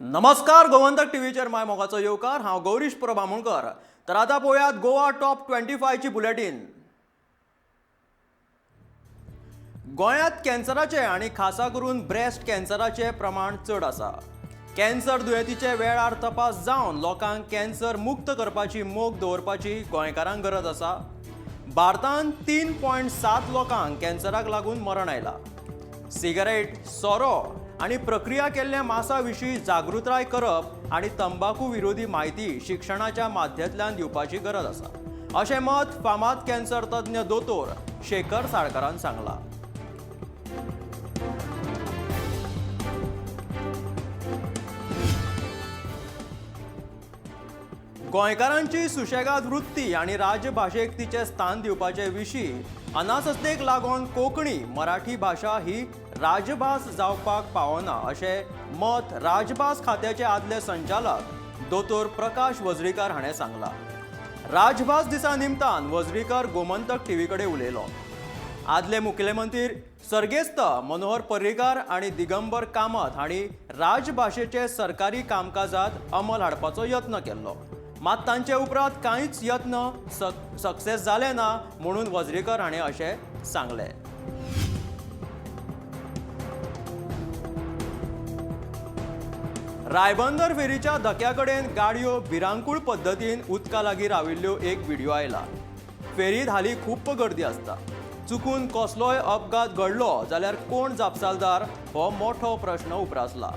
नमस्कार, गोमंतक टीव्हीचेर माय मोगाचो येवकार. हांव गौरीश परब आमोणकर. तर आतां पळोवयात गोवा टॉप 25ची बुलेटीन. गोंयांत कॅन्सराचे आनी खासा करून ब्रेस्ट कॅन्सराचे प्रमाण चड आसा. कॅन्सर दुयेंतीचे वेळार तपास जावन लोकांक कॅन्सर मुक्त करपाची मोख दवरपाची गोंयकारांक गरज आसा. भारतांत 3.7 लोकांक कॅन्सराक लागून मरण आयलां. सिगरेट, सोरो आनी प्रक्रिया केल्ल्या मांसा विशीं जागृताय करप आनी तंबाकू विरोधी म्हायती शिक्षणाच्या माध्यमांतल्यान दिवपाची गरज आसा, अशें मत फामाद कॅन्सर तज्ञ दोतोर शेखर साळकारान सांगलां. गोंयकारांची सुशेगाद वृत्ती आनी राजभाशेक तिचें स्थान दिवपाचे विशीं अनासक्तेक लागून कोंकणी मराठी भाशा ही राजभास जावपाक पावना, अशें मत राजभास खात्याचे आदले संचालक दोतोर प्रकाश वजरीकार हाणें सांगलां. राजभास दिसा निमतान वजरीकर गोमंतक टीव्ही कडेन उलयलो. आदले मुखेलमंत्री सर्गेस्त मनोहर पर्रीकार आनी दिगंबर कामत हांणी राजभाशेचे सरकारी कामकाजात अंमल हाडपाचो यत्न केल्लो, मात तांचे उपरांत कांयच यत्न सक्सेस जाले ना म्हणून वजरीकर हाणें अशें सांगलें. रायबंदर फेरीच्या धक्या कडेन गाडयो भिरांकूळ पद्दतीन उदका लागीं राविल्ल्यो एक व्हिडिओ आयला. फेरीत हालीं खूब गर्दी आसता. चुकून कसलोय अपघात घडलो जाल्यार कोण जापसालदार हो मोठो प्रश्न उप्रासला.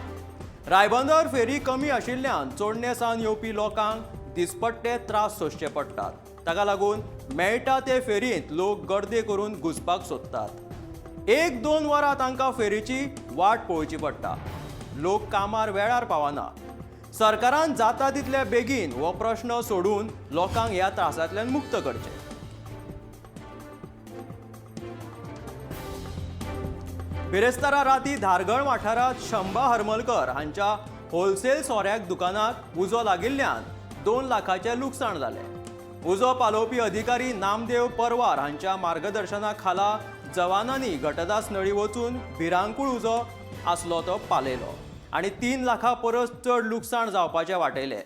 रायबंदर फेरी कमी आशिल्ल्यान चोडणे सावन येवपी लोकांक दिसपट्टे त्रास सोंसचे पडटात. ताका लागून मेळटा ते फेरींत लोक गर्दे करून घुसपाक सोदतात. 1-2 वरां तांकां फेरीची वाट पळोवची पडटा. लोक कामार वेळार पावना. सरकारान जाता तितले बेगीन हो प्रश्न सोडून लोकांक ह्या त्रासांतल्यान मुक्त करचें. बिरेस्तारा राती धारगळ वाठारांत शंबा हरमलकर हांच्या होलसेल सोऱ्याक दुकानाक उजो लागिल्ल्यान 2 लाखाचें लुकसाण जालें. उजो पालोवपी अधिकारी नामदेव परवार हांच्या मार्गदर्शना खाला जवानांनी घटदास नळी वचून भिरांकूळ उजो आसलो तो पालयलो आनी 3 लाखां परस चड लुकसाण जावपाचें वाटयलें.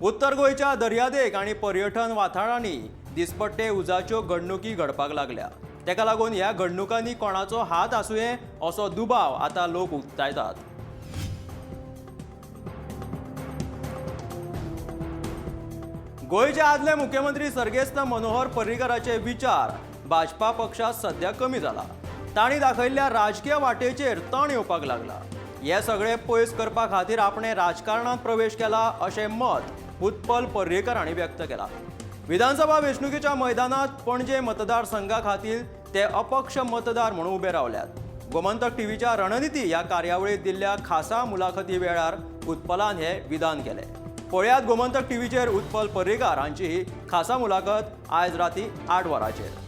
उत्तर गोंयच्या दर्यादेग आनी पर्यटन वाठारांनी दिसपट्टे उजाच्यो घडणुकी घडपाक लागल्या. ताका लागून ह्या घडणुकांनी कोणाचो हात आसुये असो दुबाव आतां लोक उक्तायतात. गोंयचे आदले मुख्यमंत्री सर्गेस्त मनोहर पर्रीकराचे विचार भाजपा पक्षात सध्या कमी जाला. तांणी दाखयल्ल्या राजकीय वाटेचेर तण येवपाक लागला. हे सगळे पयस करपा खातीर आपणे राजकारणात प्रवेश केला, अशें मत उत्पल पर्रीकर हांणी व्यक्त केला. विधानसभा वेंचणुकेच्या मैदानात पणजे मतदारसंघा खातीर ते अपक्ष मतदार म्हणून उबे रावल्यात. गोमंतक टीव्हीच्या रणनिती ह्या कार्यावळीत दिल्ल्या खासा मुलाखती वेळार उत्पलान हे विधान केलें. पळयात गोमंतक टीव्हीचेर उत्पल पर्रीकार हांची ही खासा मुलाखत आयज राती 8 वरांचेर.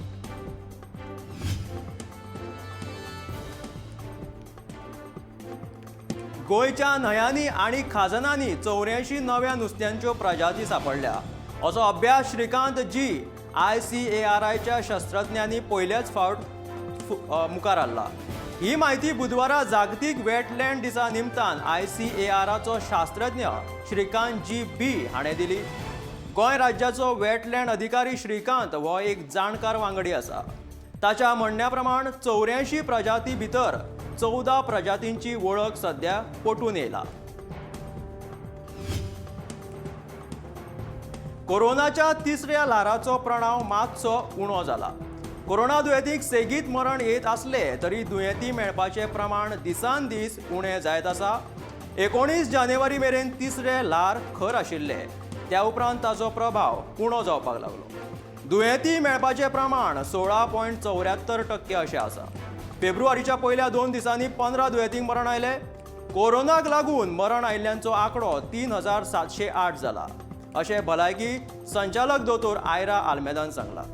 गोंयच्या न्हंयांनी आनी खाजनांनी 84 नव्या नुस्त्यांच्यो प्रजाती सांपडल्या, असो अभ्यास श्रीकांत जी ICARIच्या शास्त्रज्ञांनी पयलेच फावट मुखार हाडला. ही म्हायती बुधवारा जागतीक वेटलँड दिसा निमतान ICARचो शास्त्रज्ञ श्रीकांत जी बी हाणें दिली. गोंय राज्याचो वेटलँड अधिकारी श्रीकांत हो एक जाणकार वांगडी आसा. ताच्या म्हणण्या प्रमाण 84 प्रजाती भितर 14 प्रजातींची वळख सध्या पटून येयला. कोरोनाच्या तिसऱ्या ल्हाराचो प्रणाव मातसो उणो जाला. कोरोना दुयेंतीक सेगीत मरण येत आसले तरी दुयेंती मेळपाचें प्रमाण दिसान दीस उणें जायत आसा. 19 जानेवारी मेरेन तिसरें ल्हार खर आशिल्लें, त्या उपरांत ताचो प्रभाव उणो जावपाक लागलो. दुयेंती मेळपाचें प्रमाण 16.74% अशें आसा. फेब्रुवारीच्या पयल्या 2 दिसांनी 15 दुयेंतींक मरण आयलें. कोरोनाक लागून मरण आयिल्ल्यांचो आंकडो 3708 जाला, अशें भलायकी संचालक दोतोर आयरा आल्मेदान सांगलां.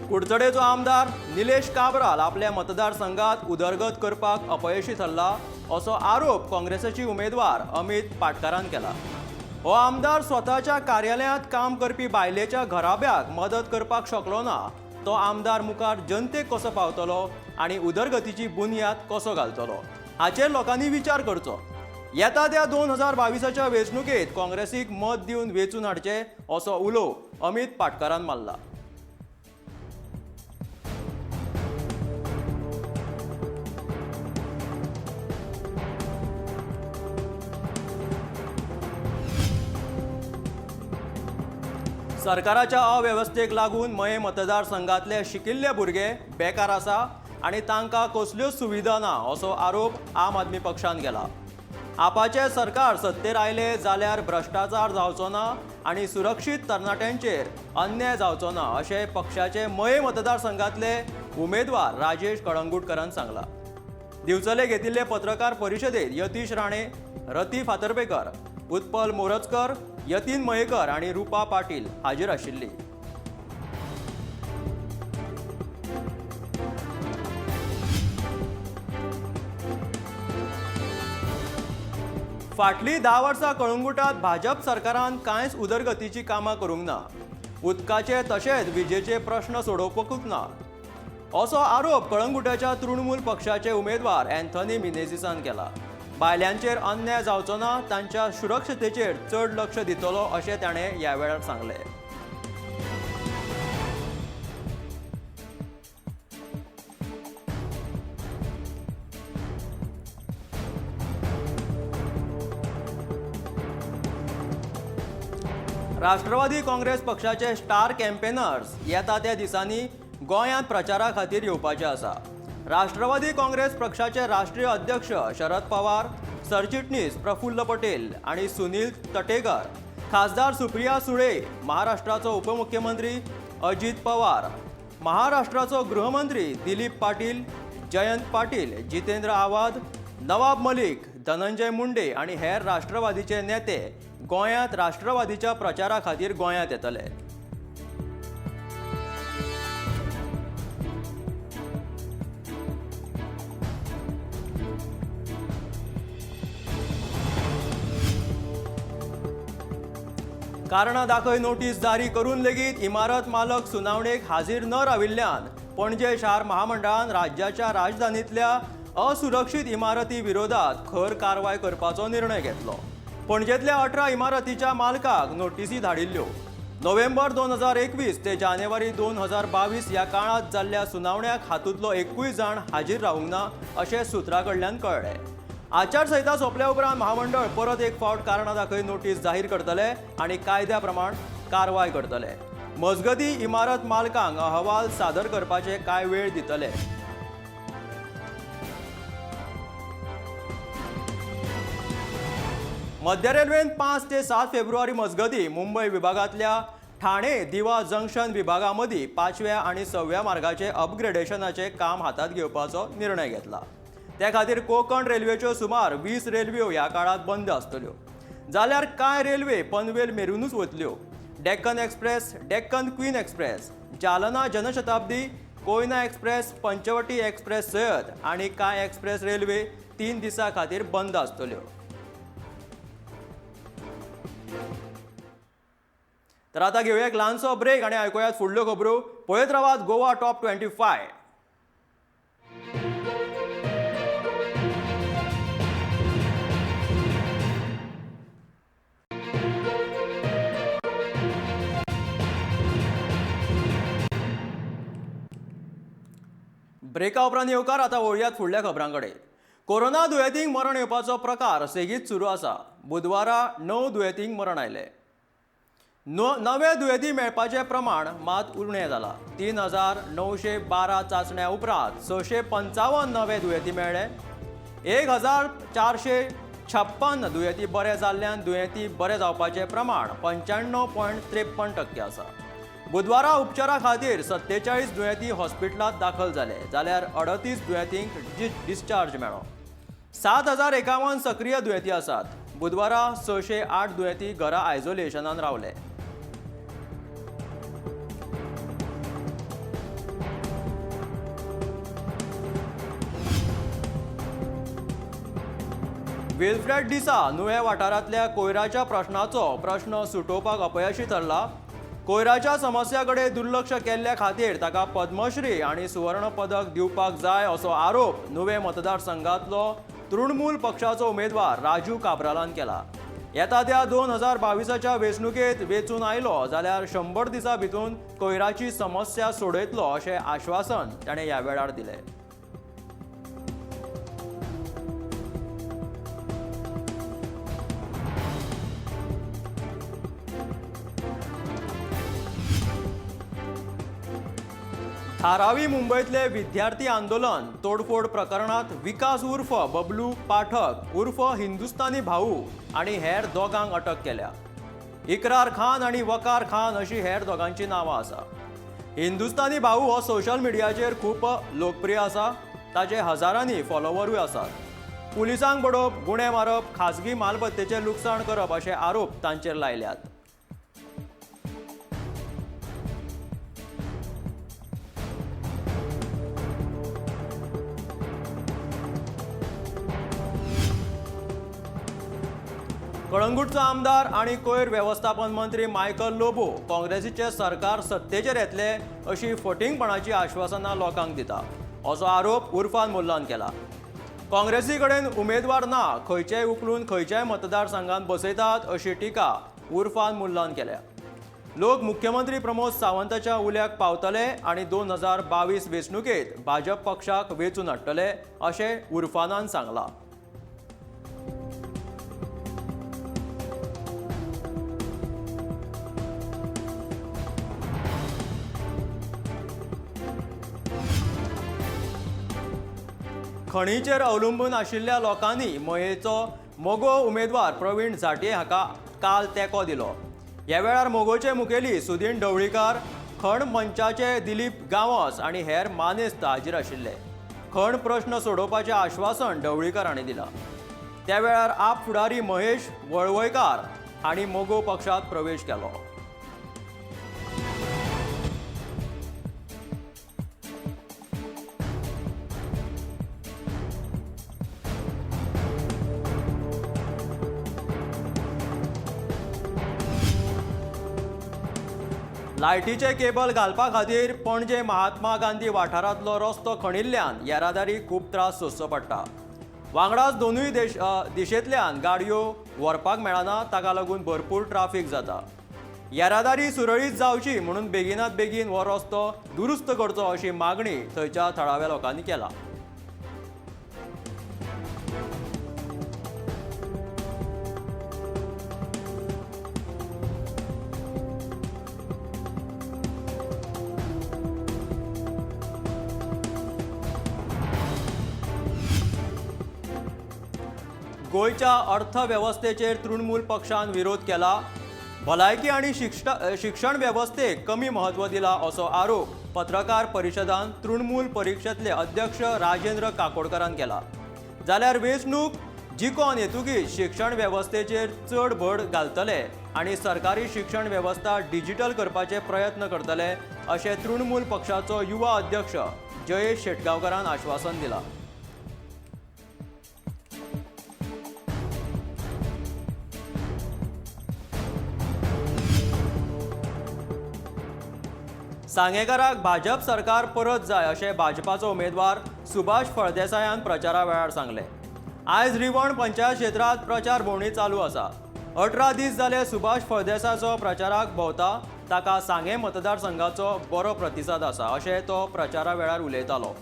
कुडचडेचो आमदार निलेश काब्राल आपल्या मतदारसंघात उदरगत करपाक अपयशी थारला, असो आरोप काँग्रेसाची उमेदवार अमित पाटकारान केला. हो आमदार स्वताच्या कार्यालयांत काम करपी बायलेच्या घराब्याक मदत करपाक शकलो ना, तो आमदार मुखार जनतेक कसो पावतलो आनी उदरगतीची बुन्याद कसो घालतलो हाचेर लोकांनी विचार करचो. येता त्या 2022च्या वेंचणुकेत काँग्रेसीक मत दिवन वेंचून हाडचें असो उलो अमित पाटकारान मारला. सरकाराच्या अवेवस्थेक लागून मये मतदारसंघातले शिकिल्ले भुरगे बेकार आसा आनी तांकां कसल्योच सुविधा ना असो आरोप आम आदमी पक्षान केला. आपाचें सरकार सत्तेर आयलें जाल्यार भ्रश्टाचार जावचो ना आनी सुरक्षीत तरणाट्यांचेर अन्याय जावचो ना अशें पक्षाचे मये मतदारसंघातले उमेदवार राजेश कळंगुटकरान सांगलां. दिवचले घेतिल्ले पत्रकार परिशदेत यतीश राणे, रती फातर्पेकर, उत्पल मोरजकर, यतीन मयेकर आनी रुपा पाटील हाजीर आशिल्ली. फाटलीं 10 वर्सां कळंगुटात भाजप सरकारान कांयच उदरगतीची कामां करूंक ना, उदकाचे तशेंच विजेचे प्रश्न सोडोवपाकूच ना असो आरोप कळंगुटाच्या तृणमूल पक्षाचे उमेदवार अँथनी मिनेझिसान केला. बायलांचेर अन्याय जावचो ना, तांच्या सुरक्षतेचेर चड लक्ष दितलो अशें ताणें ह्या वेळार सांगलें. राष्ट्रवादी काँग्रेस पक्षाचे स्टार कॅम्पेनर्स येता त्या दिसांनी गोंयांत प्रचारा खातीर येवपाचे आसा. राष्ट्रवादी काँग्रेस पक्षाचे राष्ट्रीय अध्यक्ष शरद पवार, सरचिटणीस प्रफुल्ल पटेल आनी सुनील तटेकर, खासदार सुप्रिया सुळे, महाराष्ट्राचो उपमुख्यमंत्री अजित पवार, महाराष्ट्राचो गृहमंत्री दिलीप पाटील, जयंत पाटील, जितेंद्र आवाद, नवाब मलिक, धनंजय मुंडे आनी हेर राष्ट्रवादीचे नेते गोंयांत राष्ट्रवादीच्या प्रचारा खातीर गोंयांत येतले. कारणां दाखय नोटीस जारी करून लेगीत इमारत मालक सुनावणेक हाजीर न राविल्ल्यान पणजे शार महामंडळान राज्याच्या राजधानीतल्या असुरक्षीत इमारती विरोधात खर कारवाय करपाचो निर्णय घेतलो. पणजेतल्या 18 इमारतीच्या मालकाक नोटीसी धाडिल्ल्यो. नोव्हेंबर 2021 ते जानेवारी 2022 ह्या काळांत जाल्ल्या सुनावण्याक हातूंतलो एकूय जाण हाजीर रावूंक ना अशें सुत्रां कडल्यान कळ्ळें. आचारसंहिता सोंपल्या उपरांत महामंडळ परत एक फावट कारणां दाखय नोटीस जाहीर करतले आनी कायद्या प्रमाण कारवाय करतले. मजगतीं इमारत मालकांक अहवाल सादर करपाचे कांय वेळ दितले. मध्य रेल्वेन 5 ते 7 फेब्रुवारी मजगतीं मुंबय विभागांतल्या ठाणे दिवा जंक्शन विभागा मदीं 5व्या आनी 6व्या मार्गाचे अपग्रेडेशनाचें काम हातांत घेवपाचो निर्णय घेतला. त्या खातीर कोकण रेल्वेच्यो सुमार 20 रेल्व्यो ह्या काळांत बंद आसतल्यो, जाल्यार कांय रेल्वे पनवेल मेरेनूच वतल्यो. Deccan express, Deccan queen express, Jalna Janshatabdi, Koyna express, Panchavati express सयत आनी कांय एक्सप्रेस रेल्वे 3 दिसां खातीर बंद आसतल्यो. तर आतां घेवया एक ल्हानसो ब्रेक आनी आयकुयात फुडल्यो खबरो. पळयत रावात गोवा टॉप 25. ब्रेका उपरांत येवकार. आतां वळयात फुडल्या खबरां कडेन. कोरोना दुयेंतींक मरण येवपाचो प्रकार सेगीत सुरू आसा. बुधवारा 9 दुयेंतींक मरण आयलें. नवे दुयेंती मेळपाचें प्रमाण मात उणें जालां. 3912 चांचण्या उपरांत 655 नवे दुयेंती मेळ्ळे. 1456 दुयेंती बरे जाल्ल्यान दुयेंती बरे जावपाचें प्रमाण 95.53% आसा. बुधवारा उपचारा खातीर 47 दुयेंती हॉस्पिटलांत दाखल जाले, जाल्यार 38 दुयेंतींक डिस्चार्ज मेळ्ळो. 7051 सक्रीय दुयेंती आसात. बुधवारा 608 दुयेंती घरा आयसोलेशनान रावले. विल्फ्रेड डिसा नुवें वाठारांतल्या कोयराच्या प्रश्नाचो प्रश्न सुटोवपाक अपयशी ठरला. कोयराच्या समस्या कडेन दुर्लक्ष केल्ल्या खातीर ताका पद्मश्री आनी सुवर्ण पदक दिवपाक जाय असो आरोप नुवें मतदारसंघातलो तृणमूल पक्षाचो उमेदवार राजू काब्रालान केला. येता त्या 2022च्या वेंचणुकेत वेंचून आयलो जाल्यार 100 दिसां भितर कोयराची समस्या सोडयतलो अशें आश्वासन ताणें ह्या वेळार दिलें. धारावी मुंबयतले विद्यार्थी आंदोलन तोडफोड प्रकरणात विकास उर्फ बबलू पाठक उर्फ हिंदुस्तानी भाऊ आनी हेर दोगांक अटक केल्या. इकरार खान आनी वकार खान अशी हेर दोगांची नांवां आसा. हिंदुस्तानी भाऊ हो सोशल मिडियाचेर खूब लोकप्रिय आसा. ताचे हजारांनी फॉलोवरूय आसात. पुलिसांक बडोवप, गुणे मारप, खाजगी मालमत्तेचें लुकसाण करप अशे आरोप तांचेर लायल्यात. कळंगूटचो आमदार आनी कोयर वेवस्थापन मंत्री मायकल लोबो काँग्रेसीचे सरकार सत्तेचेर येतले अशी फटींगपणाची आश्वासनां लोकांक दिता असो आरोप उर्फान मुल्लान केला. काँग्रेसी कडेन उमेदवार ना, खंयचेय उखलून खंयच्याय मतदारसंघात बसयतात अशी टिका उर्फान मुल्लान केल्या. लोक मुख्यमंत्री प्रमोद सावंताच्या उल्याक पावतले आनी 2022 वेंचणुकेत भाजप पक्षाक वेंचून हाडटले अशें उर्फानान सांगलां. खणीचेर अवलंबून आशिल्ल्या लोकांनी मयेचो मगो उमेदवार प्रवीण झांट्ये हाका काल तेंको दिलो. ह्या वेळार मगोचे मुखेली सुदीन ढवळीकार, खण मंचाचे दिलीप गांवस आनी हेर मानेस्त हाजीर आशिल्ले. खण प्रश्न सोडोवपाचें आश्वासन ढवळीकार हांणी दिलां. त्या वेळार आप फुडारी महेश वळवयकार हांणी मगो पक्षांत प्रवेश केलो. लायटीचे केबल घालपा खातीर पणजे महात्मा गांधी वाठारांतलो रस्तो खणिल्ल्यान येरादारी खूब त्रास सोंसचो पडटा. वांगडाच दोनूय दिशेंतल्यान गाडयो व्हरपाक मेळना, ताका लागून भरपूर ट्राफीक जाता. येरादारी सुरळीत जावची म्हणून बेगिनात बेगीन हो रस्तो दुरुस्त करचो अशी मागणी थंयच्या थळाव्या लोकांनी केला. गोंयच्या अर्थवेवस्थेचेर तृणमूल पक्षान विरोध केला. भलायकी आनी शिक्षण वेवस्थेक कमी म्हत्व दिला असो आरोप पत्रकार परिशदान तृणमूल परिक्षेतले अध्यक्ष राजेंद्र काकोडकरान केला. जाल्यार वेंचणूक जिखोन येतकीच शिक्षण वेवस्थेचेर चड भर घालतले आनी सरकारी शिक्षण वेवस्था डिजिटल करपाचे प्रयत्न करतले अशें तृणमूल पक्षाचो युवा अध्यक्ष जयेश शेटगांवकारान आश्वासन दिलां. सांगेकाराक भाजप सरकार परत जाय अशें भाजपाचो उमेदवार सुभाष फळदेसायान प्रचारा वेळार सांगलें. आयज रिवण पंचायत क्षेत्रांत प्रचार भोंवडी चालू आसा. 18 दीस जाले सुभाष फळदेसायाचो प्रचाराक भोंवता, ताका सांगें मतदारसंघाचो बरो प्रतिसाद आसा अशें तो प्रचारा वेळार उलयतालो.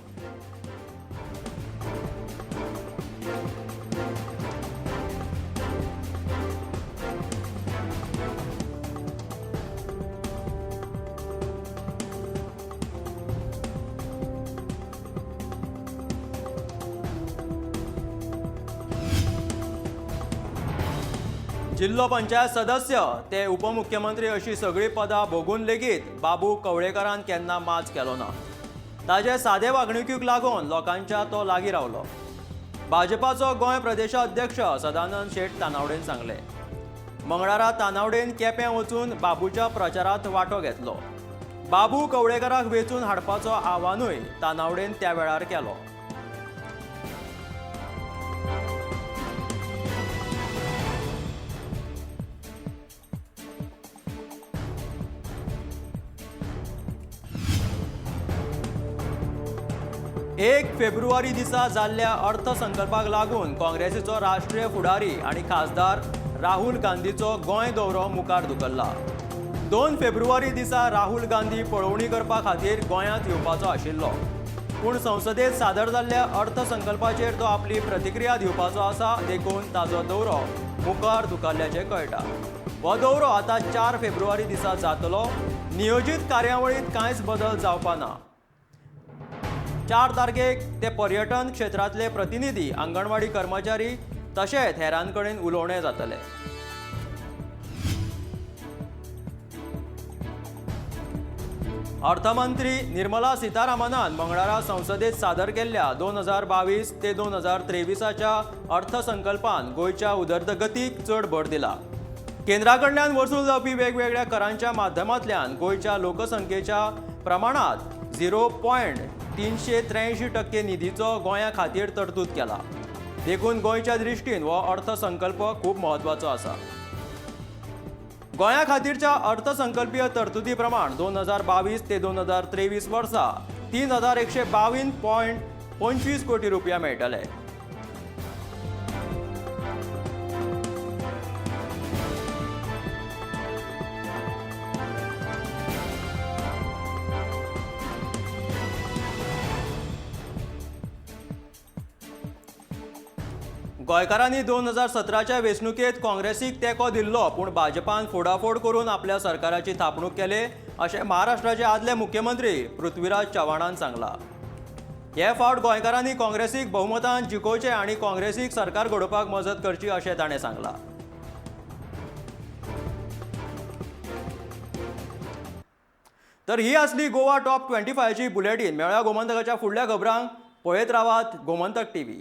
जिल्लो पंचायत सदस्य ते उपमुख्यमंत्री अशी सगळीं पदां भोगून लेगीत बाबू कवळेकारान केन्ना माज केलो ना. ताजे सादे वागणुकीक लागून लोकांच्या तो लागीं रावलो. भाजपाचो गोंय प्रदेशाध्यक्ष सदानंद शेट तानावडेन सांगलें. मंगळारा तानावडेन केपें वचून बाबूच्या प्रचारांत वांटो घेतलो. बाबू कवळेकाराक वेंचून हाडपाचो आव्हानूय तानावडेन त्या वेळार केलो. 1 फेब्रुवारी दिसा जाल्ल्या अर्थसंकल्पाक लागून काँग्रेसीचो राष्ट्रीय फुडारी आनी खासदार राहुल गांधीचो गोंय दौरो मुखार धुकल्ला. 2 फेब्रुवारी दिसा राहुल गांधी पळोवणी करपा खातीर गोंयांत येवपाचो आशिल्लो, पूण संसदेत सादर जाल्ल्या अर्थसंकल्पाचेर तो आपली प्रतिक्रिया दिवपाचो आसा, देखून ताजो दौरो मुखार धुकल्ल्याचें कळटा. हो दौरो आतां 4 फेब्रुवारी दिसा जातलो. नियोजीत कार्यावळींत कांयच बदल जावपा ना. 4 तारखेक ते पर्यटन क्षेत्रांतले प्रतिनिधी, अंगणवाडी कर्मचारी तशेंच हेरां कडेन उलोवणें जातलें. अर्थमंत्री निर्मला सीतारामनान मंगळारा संसदेत सादर केल्ल्या 2022 ते 2023च्या अर्थसंकल्पान गोंयच्या उदरगतीक चड भर दिला. केंद्रा कडल्यान वसूल जावपी वेगवेगळ्या करांच्या माध्यमांतल्यान गोंयच्या लोकसंख्येच्या प्रमाणात 0.383% निधीचो गोंया खातीर तरतूद केला. देखून गोंयच्या दृश्टीन हो अर्थसंकल्प खूब म्हत्वाचो आसा. गोंया खातीरच्या अर्थसंकल्पीय तरतुदी प्रमाण 2022 ते 2023 वर्सा 3122.25 कोटी रुपया मेळटले. गोंयकारांनी 2017च्या वेंचणुकेंत काँग्रेसीक तेंको दिल्लो, पूण भाजपान फोडाफोड करून आपल्या सरकाराची थापणूक केली अशें महाराष्ट्राचे आदले मुख्यमंत्री पृथ्वीराज चव्हाणान सांगलां. हे फावट गोंयकारांनी काँग्रेसीक बहुमतान जिखोवचें आनी काँग्रेसीक सरकार घडोवपाक मजत करची अशें ताणें सांगलां. तर ही आसली गोवा टॉप 25ची बुलेटीन. मेळया गोमंतकाच्या फुडल्या खबरांक. पळयत रावात गोमंतक टीव्ही.